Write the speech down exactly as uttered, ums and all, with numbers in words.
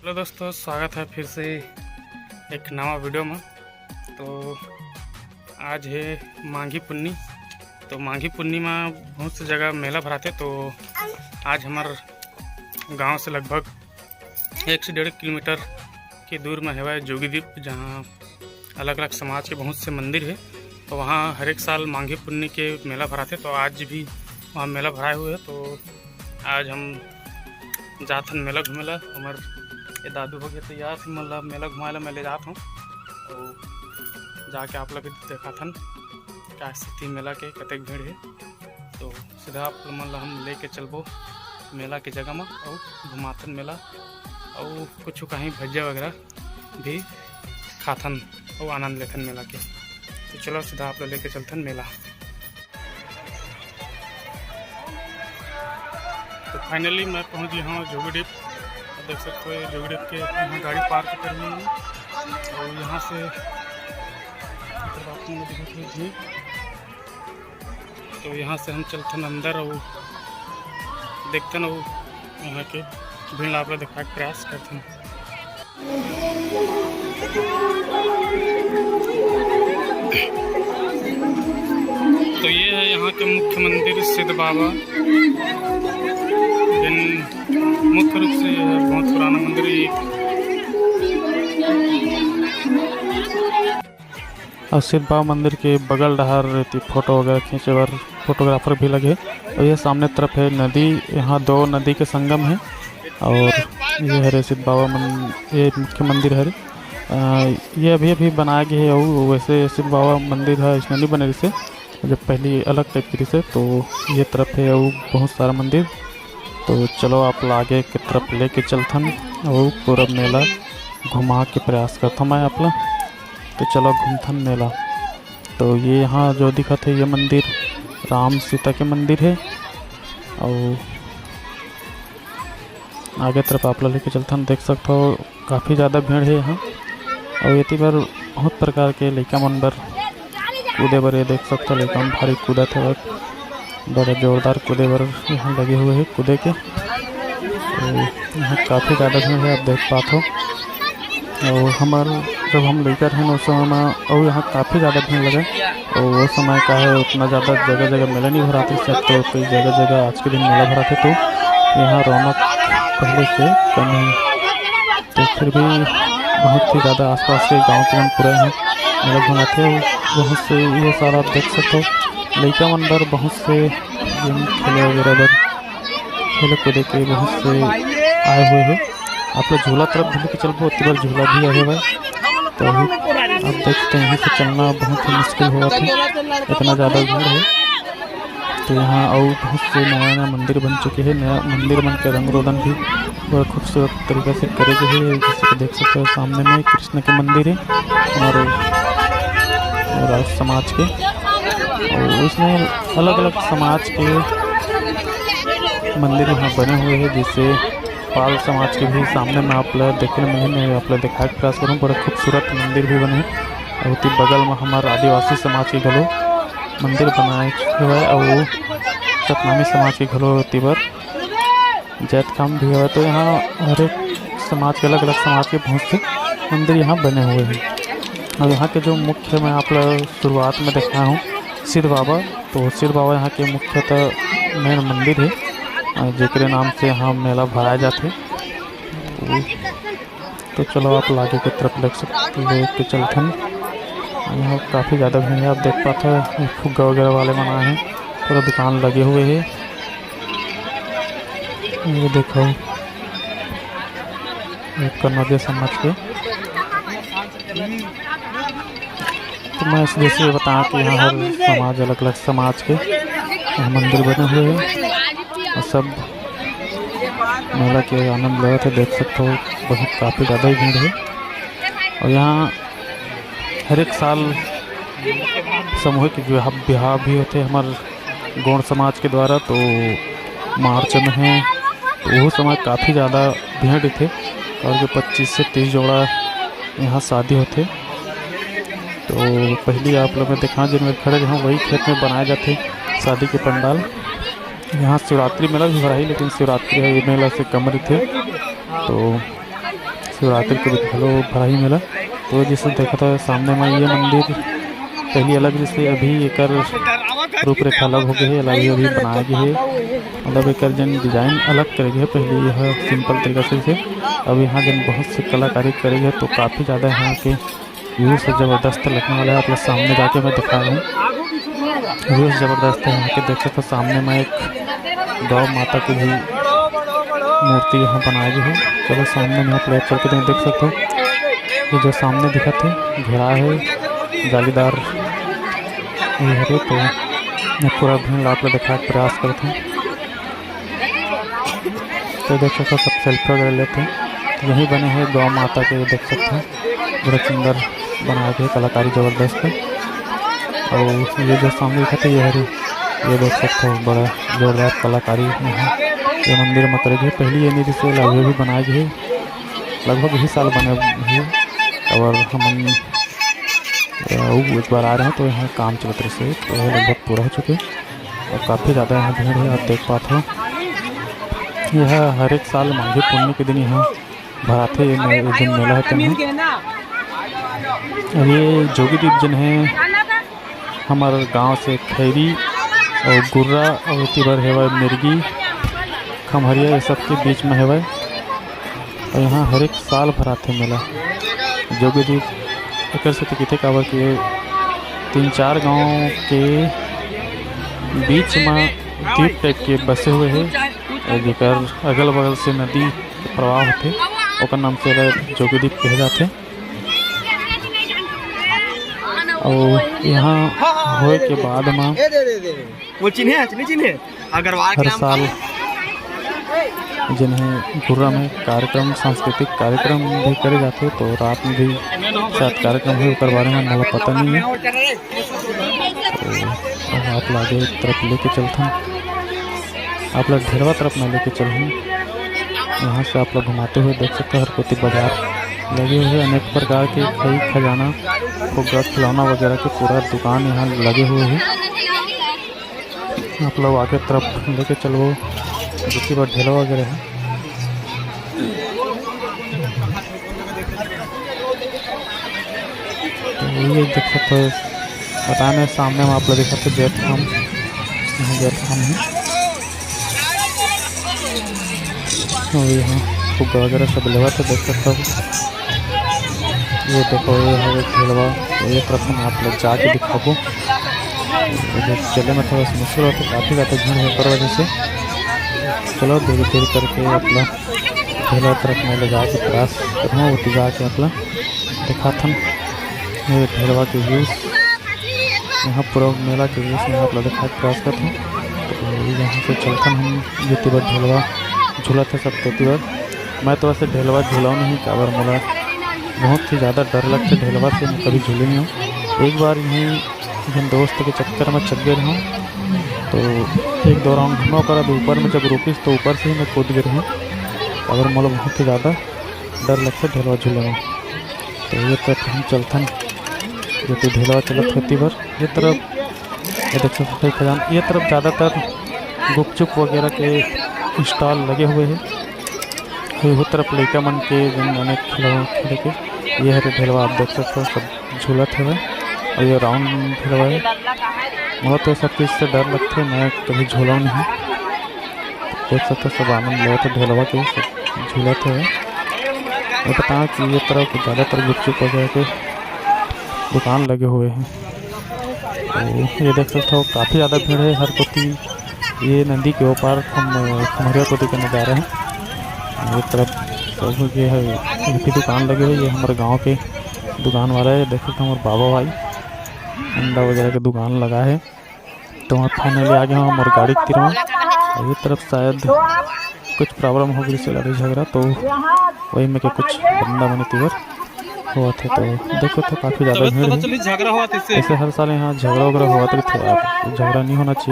Hello दोस्तों, स्वागत है फिर से एक नवा वीडियो में। तो आज है माघी पुन्नी। तो माघी पुन्नी में बहुत सी जगह मेला भराथे। तो आज हमार गांव से लगभग एक से डेढ़ किलोमीटर के दूर में हवय जोगीदीप, जहां अलग-अलग समाज के बहुत से मंदिर हे। तो वहाँ हर एक साल माघी पुन्नी के मेला भराथे, तो आज भी वहाँ मेला भराए हुए हे। तो आज हम जाथन मेला घूमे ला। हमर ये दादू हो गए तैयार, से मन ला मेला घुमाए ला मैं ले जात हूँ। तो जाके आप लोग देखाथन का स्थिति मेला के, कतेक भीड़ हे। तो सीधा आप मन ला हम लेके चलबो मेला के जगह मा, अउ घुमाथन मेला, अउ कुछ कहीं भजिया वगैरह भी खाथन अउ आनंद लेथन मेला के। तो चलो सीधा आप लोग लेके चलथन मेला। तो फाइनली मैं पहुंच गया हूँ जोगीडीप। आप देख सकते हो ये जोगीडीप के यहाँ गाड़ी पार्क करी हूँ और यहाँ से अगर आप लोग देख लीजिए तो यहाँ से हम चलथन अंदर और देखथन और यहाँ के भीड़ ला आप लोग दिखाए के प्रयास करथन। तो ये है यहाँ के मुख्य मंदिर सिद्ध बाबा, जिन मुख्य रूप से यह है बहुत पुराना मंदिर। ये और सिद्ध बाबा मंदिर के बगल डहर एती फोटो वगैरह खींचे बर फोटोग्राफर भी लगे हे। और ये सामने तरफ है नदी, यहाँ दो नदी के संगम है। और ये हरे सिद्ध बाबा मन, ये मुख्य मंदिर हरे। अ, ये अभी अभी बनाया गया है। और वैसे सिद्ध बाबा मंदिर है, इसने नहीं बने रिसे, जब पहली अलग टाइप की रिसे, तो ये तरफ है और बहुत सारा मंदिर। तो चलो आप ला आगे के तरफ लेके चलथन और पूरा मेला घुमा के प्रयास करथन मैं आप ला। तो चलो घूमथन मेला। तो ये यहाँ जो दिखत है ये मंदिर राम सीता के मंदिर है और आगे तरफ आप ला लेके चलथन। देख सकथो काफ़ी ज़्यादा भीड़ है यहाँ और एती बर बहुत प्रकार के लइका मन बर कूदे बर, ये देख सकथो लइका मन भारी कूदत हे, बड़ा जोरदार कूदे बर यहाँ लगे हुए हैं कूदे के। तो यहाँ काफ़ी ज़्यादा भीड़ है, आप देख पात हो। और हमार जब हम लइका रहेन उस समय में और यहाँ काफ़ी ज़्यादा भीड़ लगे और वो समय का है उतना ज़्यादा जगह जगह मेला नहीं भरात रिसे, तो कई जगह जगह आज के दिन मेला भराथे तो यहाँ रौनक पहले से कम है। तो फिर भी बहुत ही ज़्यादा आसपास के गांव के मन पूरा यहाँ मेला घुमाथे। बहुत से ये सारा आप देख सकते हो लइका मन बर बहुत से गेम खेले वगैरह बर खेले कूदे के बहुत से आए हुए हैं। आप लोग झूला तरफ भी लेके चलबो, ओती बर झूला भी आहे भाई। तो अभी आप देख सकते हैं, यहीं से चलना बहुत ही मुश्किल हुआ था, इतना ज़्यादा भीड़ है। तो यहाँ और बहुत से नया नया मंदिर बन चुके हैं। नया मंदिर मन के रंग रोदन भी बड़ा खूबसूरत तरीका से करे गए हैं। जैसे कि देख सकते हो सामने में कृष्ण के मंदिर है और, और समाज के, और उसमें अलग अलग समाज के मंदिर यहाँ बने हुए हैं। जैसे पाल समाज के भी सामने में आप ला देखे मिलही, मैं आप ला दिखाए के प्रयास करूँ। बड़ा खूबसूरत मंदिर भी बने हे। और ओती बगल में हमार आदिवासी समाज के घलो मंदिर बनाए हुए हे और सतनामी समाज के घलो ओती बर जैतखाम भी हवय। तो यहाँ हर एक समाज के, अलग-अलग समाज के बहुत से मंदिर यहाँ बने हुए हैं। और यहाँ के जो मुख्य मैं आप लोग शुरुआत में दिखाया हूँ सिद्ध बाबा, तो सिद्ध बाबा यहाँ के मुख्यतः मेन मंदिर है, अ, जेकरे नाम से यहाँ मेला भराए जाथे। तो चलो आप लागे के तरफ लेके चलथन। यहाँ काफ़ी ज़्यादा भीड़ है, आप देख पाते हैं फुग्गा वगैरह वाले मन आए हैं, पूरा दुकान लगे हुए हैं। ये देखो, ये कन्नौजिया समाज के। तो मैं इस जैसे बताऊँ कि यहाँ हर समाज, अलग-अलग समाज के यहाँ मंदिर बने हुए हैं और सब मेला के आनंद लेवत हे। देख सकते हो, बहुत काफ़ी ज़्यादा ही भीड़ है। और यहाँ हर एक साल सामूहिक विवाह, बिहाव भी होथे हमर गोंड समाज के द्वारा, तो मार्च में है, तो वो समय काफ़ी ज़्यादा भीड़ रहिथे, और जो पच्चीस से तीस जोड़ा यहाँ शादी होथे। तो पहली आप लोग में देखा, जिन में खड़े रहे, वही खेत में बनाए जाथे शादी के पंडाल। यहाँ शिवरात्रि मेला भी भराही, लेकिन शिवरात्रि है, ये मेला से कम रहिथे। तो शिवरात्रि के दिन घलो भराही मेला। तो जैसे देखत हव सामने म ये मंदिर पहली अलग जैसे अभी एकर रूपरेखा अलग हो गए हे, अलग अभी बनाए गए हे। मतलब एकर जन design अलग करे गए हे, पहले यह simple तरीका से थे, अब यहाँ जन बहुत से कलाकारी करे गए हे, तो काफ़ी ज़्यादा यहाँ के views जबरदस्त लगने वाला है। आप लोग सामने जाके मैं दिखा रहा हूँ, views जबरदस्त है यहाँ के। देख सकते हो सामने में एक गौ माता की भी मूर्ति यहाँ बनाई गई है। चलो सामने में आप लोग चल के देख सकते हो, ये जो सामने दिखत हे घेरा है जालीदार, ये हरे। तो मैं पूरा भीड़ आप लोग दिखाए के प्रयास करत हूँ। तो देख सकते हो सब selfie वगैरह लेते हैं। तो यही बने हैं गौ माता के, देख सकते हैं बड़ा सुंदर बनाए गए कलाकारी जबरदस्त है। और ये जो सामने दिखत हे ये हरे, ये देख सकते हो बड़ा जोरदार कलाकारी यहाँ ये मंदिर में करे गए। पहली ये नहीं जैसे अभी भी बनाए गए, लगभग यही साल बने हुए। और हमन अ, एक बार आ रहे हैं तो यहाँ काम चलत रहिसे, तो ये लगभग पूरा हो चुके हैं। और काफ़ी ज़्यादा यहाँ भीड़ है, आप देख पात हो। यह हर एक साल माघी पुन्नी के दिन यहाँ भराथे, ये मे-, ये दिन मेला होते हैं। और ये जोगी दीप जन है, हमारे गांव से खैरी और गुर्रा और एती बर हेवय मिर्गी, खम्हरिया, ये सब के बीच में हेवय। और यहाँ हर एक साल भराथे मेला। जोगी दीप एकर सेती किथे काबर कि तीन चार गांव के बीच में दीप टाइप के बसे हुए हे, और जेकर अगल बगल से नदी के प्रवाह होथे, ओकर नाम से एला जोगी दीप कहे जाथे। और यहाँ होए के बाद में वो चिन्हे है, नहीं चिन्हे? अग्रवाल के हर नाम साल जिन्हें गुर्रा में कार्यक्रम, सांस्कृतिक कार्यक्रम भी करे जाते, तो रात में भी शायद कार्यक्रम है, ओकर बारे में मोला पता नहीं है। तो अब आप ला आगे तरफ लेके चलथन, आप ला ढेलवा तरफ ना लेके चलहूँ। यहाँ से आप लोग घुमाते हुए देख सकते हो, हर कोती बाजार लगे हुए, अनेक प्रकार के खई खजाना, फुग्गा, खिलौना वगैरह के पूरा दुकान यहाँ लगे हुए हैं। आप लोग आगे तरफ लेके चलबो, जितनी बार ढेलवा वगैरह है। तो ये देख सकते हो, पता नहीं सामने में आप लोग देख सकते हो जेट फार्म, यहाँ जेट फार्म है। और यहाँ फुग्गा वगैरह सब लेवा था, देख सकते हो। ये देखो, ये है ढेलवा, तो ये तरफ हम आप लोग जाके दिखाबो। तो चले में थोड़ा सा मुश्किल होता है, काफ़ी ज़्यादा भीड़ है, ओकर वजह से। चलो धीरे धीरे करके आप लोग ढेलवा तरफ में ले जाके प्रयास करना, उठी जाके आप लोग दिखाथन ये ढेलवा के views। यहाँ पूरा मेला के views यहाँ आप लोग दिखा के प्रयास करथन। तो यहाँ से चलथन हम, जेती बर ढेलवा झूलत है सब तेती बर। मैं तो वैसे ढेलवा झूलाओ नहीं, काबर मोला बहुत ही ज़्यादा डर लगता है ढेलवा से, मैं कभी झूले नहीं हूँ। एक बार यहीं एक दोस्त के चक्कर में चल गए रहूँ, तो एक दो राउंड घूमा, ओकर बाद ऊपर में जब रुकिस तो ऊपर से ही मैं कूद गए रहूँ, काबर मोला बहुत ही ज़्यादा डर लगता है ढेलवा झूले में। तो ये तरफ हम चलथन, जो कि ढेलवा चलत होती बर ये तरफ, ये देख सकते हैं खजान, ये तरफ ज़्यादातर गुपचुप वगैरह के stall लगे हुए हैं। ये वो तरफ लइका मन के जिन अनेक खिलौने खेले के, ये हरे ढेलवा आप देख सकते हो, सब झूलत हवे। और ये round ढेलवा है। मोला तो सब चीज़ से डर लगथे, मैं कभी झूला नहीं। देख सकते हो, सब आनंद लेवत हे ढेलवा के, सब झूलत हवे। ये बताओ कि ये तरफ ज़्यादातर गुपचुप वगैरह के दुकान लगे हुए हैं। तो ये देख सकते हो, काफ़ी ज़्यादा भीड़ है हर कोती। ये नदी के ओ पार खम-, खमरिया कोती के नज़ारा है। ये तरफ सब ये है, इनकी दुकान लगे हुए, ये हमारे गांव के दुकान वाला है। देख सकते हो, हमारे बाबा भाई अंडा वगैरह के दुकान लगा है। तो मैं finally आ गया हूँ हमारे गाड़ी के तीर में। और ये तरफ शायद कुछ problem हो गई से लड़ाई झगड़ा, तो वही में के कुछ बंदा बने तीवर हुआ थे। तो देखो तो काफ़ी ज़्यादा भीड़ है। झगड़ा हुआ था इससे। ऐसे हर साल यहाँ झगड़ा वगैरह हुआ तो थे यार, झगड़ा नहीं होना चाहिए।